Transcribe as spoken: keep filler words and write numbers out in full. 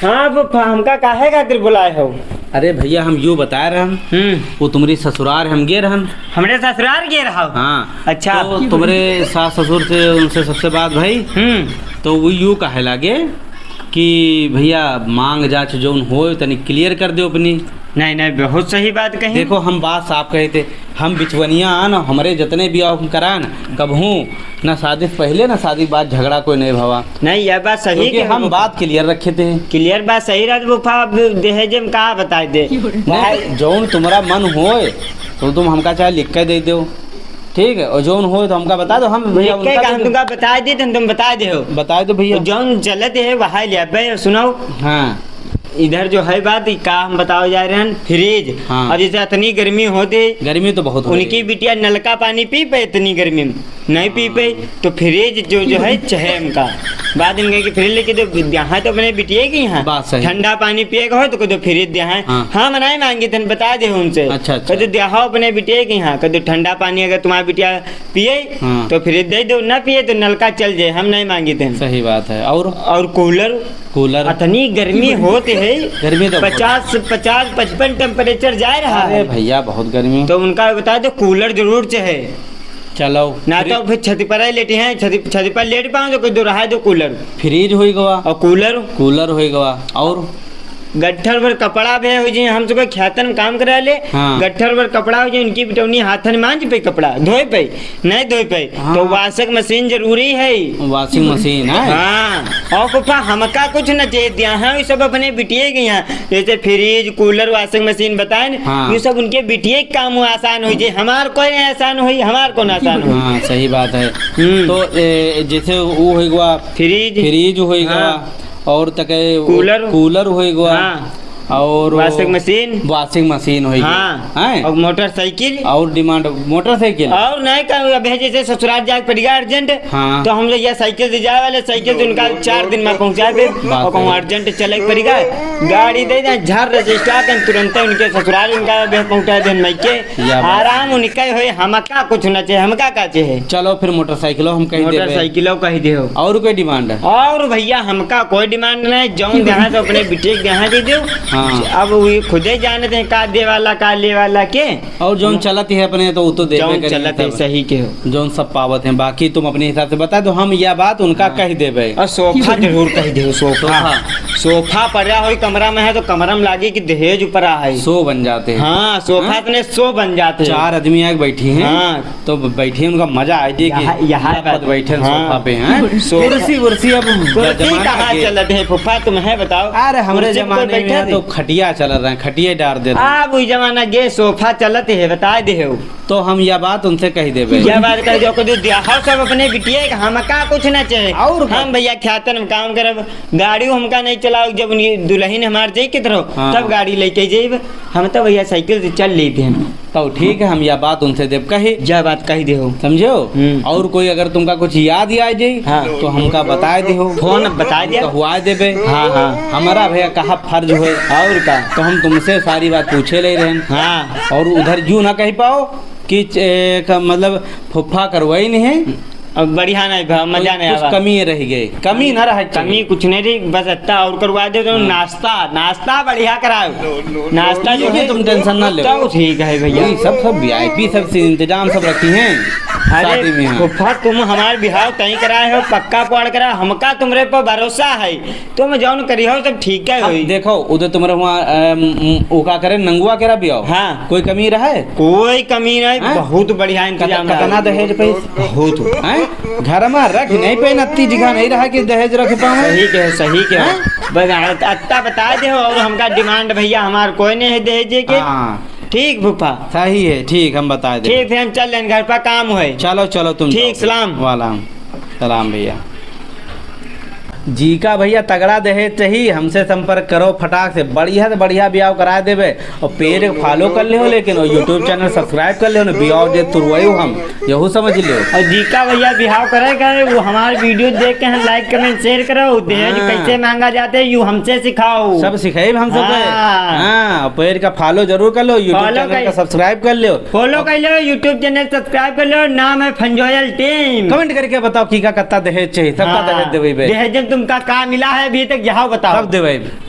हाँ फूफा, हमका काहे खातिर बुलाए हो? अरे भैया, हम यूँ बताए रहन, हम्म। वो तुम्हरी ससुरार हम गे रहन। हमरे ससुरार गे रहो? हाँ। अच्छा। तो तुम्हरे सास ससुर से, उनसे सबसे बात भई, हम्म। तो वो यूँ कहे लागे कि भैया, मांग जांच जौन होय, तनी clear कर देउ अपनी। नहीं, नहीं, बहुत सही बात कही। देखो, हम बात साफ कहे थे, हम बिचवनिया आन, हमरे जतने बियाह हम करान, कबहूँ ना शादी से पहिले ना शादी के बाद झगड़ा कोई नहीं भवा। नहीं, यह बात सही क्योंकि कहे हम हो। बात clear रखे थे। Clear बात सही रहत फूफा, अब दहेज में का बताए दे। नहीं, जौन तुम्हरा मन होय, तो तुम हमका चाहे लिख के दे देउ, ठीक है, और जौन होय तो हमका बता देउ, हम भैया लिख के उनका का हम दे तुमका बताए दी, तुम, तुम बताए देउ। बताए देउ भैया। तो जौन चलत है, वही लेबे, सुनो। हाँ। इधर जो है बात, ई का हम बतावे जा रहे हैं, fridge। हाँ। अब जैसे इतनी गर्मी होती, गर्मी तो बहुत हो रही उनकी है। बिटिया नलका पानी पी पे इतनी गर्मी में? नहीं पी पे। हाँ। तो fridge जो, जो है, चाहे हमका। बाद में कहे कि fridge लेके दो, यहाँ तो अपने बिटिया के यहाँ। बात सही। ठंडा पानी पिए के हो तो कह दो fridge दे हैं। हाँ। हाँ, मनाई मांगी तन बता दे उनसे। अच्छा, अच्छा। कह दो दे हो अपने बिटिया के यहाँ, कह दो ठंडा पानी अगर तुम्हारा बिटिया पिए, हाँ। तो fridge दे दो, ना पिए तो नलका चल जाए, हम नहीं मांगी थे। सही बात है। और? और cooler। Cooler। अतनी गर्मी होत है, गर्मी तो बहुत। पचास, पचास, पचपन temperature जा रहा अरे है। भैया, बहुत गर्मी। तो उनका बता दो, cooler जरूर चाहे। चलो। ना तो फिर छत पर ही लेटी हैं, छत, छत पर लेट पाओ तो कोई दो रहा दो cooler। Fridge होई गवा। और cooler? Cooler होई गवा। और? गट्ठर भर कपड़ा भी हो जी, हम सबके खेतन में काम करे वाले, हाँ। गट्ठर भर कपड़ा हो जी, उनकी बिटौनी हाथन मांज पे कपड़ा, धोए पे, नहीं धोए पे, हाँ। तो washing machine जरूरी है। Washing machine है? हाँ। और फूफा, हमका कुछ न चाहिए, दिया है, ये सब अपने बिटिये के यहाँ, जैसे fridge, cooler, washing machine बताए न, हाँ। ये सब उनके बिटिये के काम आसान हो जाए, हमार कोई नहीं आसान होई, हमार कौन आसान होई? हाँ, सही बात है। हम्म। तो, ए, जैसे वो होई गवा, fridge। Fridge होई गवा, हाँ। और तके वो cooler। Cooler होई गवा। हाँ। और washing machine। Washing machine होई गवा। हाँ। हैं? और motorcycle। और demand motorcycle। और नहीं का, अब है जैसे ससुराल जाए पड़ेगा urgent, हाँ। तो हम लोग यह cycle से जाए वाले, cycle से उनका चार दिन में पहुँचा दे। बात और कहूँ है। Urgent चले पड़ेगा, गाड़ी दे दे, झार register कर, तुरंत उनके ससुराल उनका भी पहुँचा दे, मैं के या बात। आराम उनका होए, हमका कुछ ना चाहिए, हमका का चाहिए? चलो फिर motorcycle हम कह देबे। Motorcycle कह देहो। और कोई demand? और भैया हमका कोई demand नहीं, जौन देहा तो अपने बिटिये के देहा दे दो। हाँ। अब वो खुदे जाने थे का दे वाला, का ले वाला के। और जौन चलत है अपने तो वो तो देबे जौन करी चलत है, सब। सही के हो। जौन सब पावत हैं, बाकी तुम अपने हिसाब से बता दो, हम यह बात उनका हाँ। कह देबे। और सोफा जरूर कह दे, सोफा। सोफा। सोफा पड़ा होई कमरा में है तो कमरा में लागे कि दहेज ऊपर आ है। सौ बन जाते हैं। हाँ, सोफा हाँ? अपने सौ बन जाते हैं। चार आदमी आके बैठी हैं। हाँ। तो बैठे उनका मजा आ जाए कि यहाँ, यहाँ लपत बात। बैठे हैं हाँ। सोफा पे, हैं? सो-, कुर्सी वुर्सी अब कुर्सी जमाना कहाँ के चलत है फूफा, तुम है बताओ? अरे, हमरे कुर्सी पे जमाने में बैठे तो थे। खटिया चलत रहे, खटिया डार दे रहे। अब वही जमाना गे सोफा चलत है, बता दे हो। तो हम यह बात उनसे कह देबे। यह बात कह दो, कह दो, दिया हो सब अपने बिटिये के, हमका कुछ ना चाहिए। और का? हम भैया ख्यातन में काम करब, गाड़ी हमका नहीं चलाओ, जब उनकी दुल्हन हमार जाई की तरफ, हाँ। तब गाड़ी लेके जाइब। हम तो भैया साइकिल से चल लेते हैं। तो ठीक है, हम यह बात उनसे देब कही। यह बात कही देहो। समझो? हम्म। और कोई अगर तुमका कुछ याद ही आ जाई, हाँ। तो हमका बताए देहो। फोन बताए दिया। कहवाए देबे। हाँ, हाँ। हमारा भैया कहा फर्ज होए। और का? तो हम तुमसे सारी बात पूछे ले रहन। हाँ। और उधर यूं ना कह पाओ कि च-, ए, का मतलब फुफ्फा करवाई नहीं है। अब बढ़िया नहीं भा, मजा कुछ, नहीं कुछ आवा। कमी रह गई, कमी ना रहे कमी चाहिए। कुछ नहीं रही, बस इतना और करवा दे तो हाँ। नाश्ता, नाश्ता बढ़िया कराओ। नाश्ता जो ये है, तुम tension ना लो। तो ठीक है भैया। ये सब, सब VIP सब से इंतजाम सब रखी हैं अरे शादी में, हाँ। फुफ्फा, तुम हमारे बिहाव तय कराए हो, पक्का पड़ करा, हमका तुमरे पर भरोसा है, तुम जौन करी हो सब ठीक है अब होई। देखो, उधर तुम्हारे वहाँ, अम, वो का करे, नंगुआ केरा बिहाव। हाँ। कोई कमी रहे? कोई कमी नहीं, हैं? बहुत बढ़िया इंतजाम कत-, कतना रहा। दहेज पैस? बहुत। हैं? घर में रख नहीं पे, नत्ती जगह नहीं रहा कि दहेज रख पावे। सही के, सही के। हैं? बस अत्ता बता दे हो, और हमका demand भैया हमार कोई नहीं है दहेज के। हाँ। ठीक फूफा। सही है, ठीक, हम बता दे। ठीक, फिर हम चल लेन, घर पर काम है। चलो, चलो तुम ठीक, जाओ। सलाम। वालेकुम सलाम भैया। जी का भैया, तगड़ा दहेज चाहिए, हमसे संपर्क करो फटाक से, बढ़िया से बढ़िया बियाह करा देबे। और page follow कर लियो, लेकिन और YouTube channel subscribe कर लियो ना, बियाह जे तुरवाई हम, यहू समझ लियो। और जी का भैया, बिहाव करे का है, वो हमार video देख के हम like, comment, share करो, दहेज हाँ। कैसे मांगा जाते हैं, यू हमसे सिखाओ। सब सिखाइब हम सब। हाँ। हाँ, page का follow जरूर कर लो, YouTube follow channel कर- का subscribe कर लियो। Follow कर लो, YouTube channel subscribe कर लो, नाम है फंजोयल team। Comment करके बताओ कि का कत्ता दहेज चाहिए, सबका हाँ। दहेज देबे बे। दहेज में तुमका का मिला है अभी तक, यहाँ बताओ। सब देबे।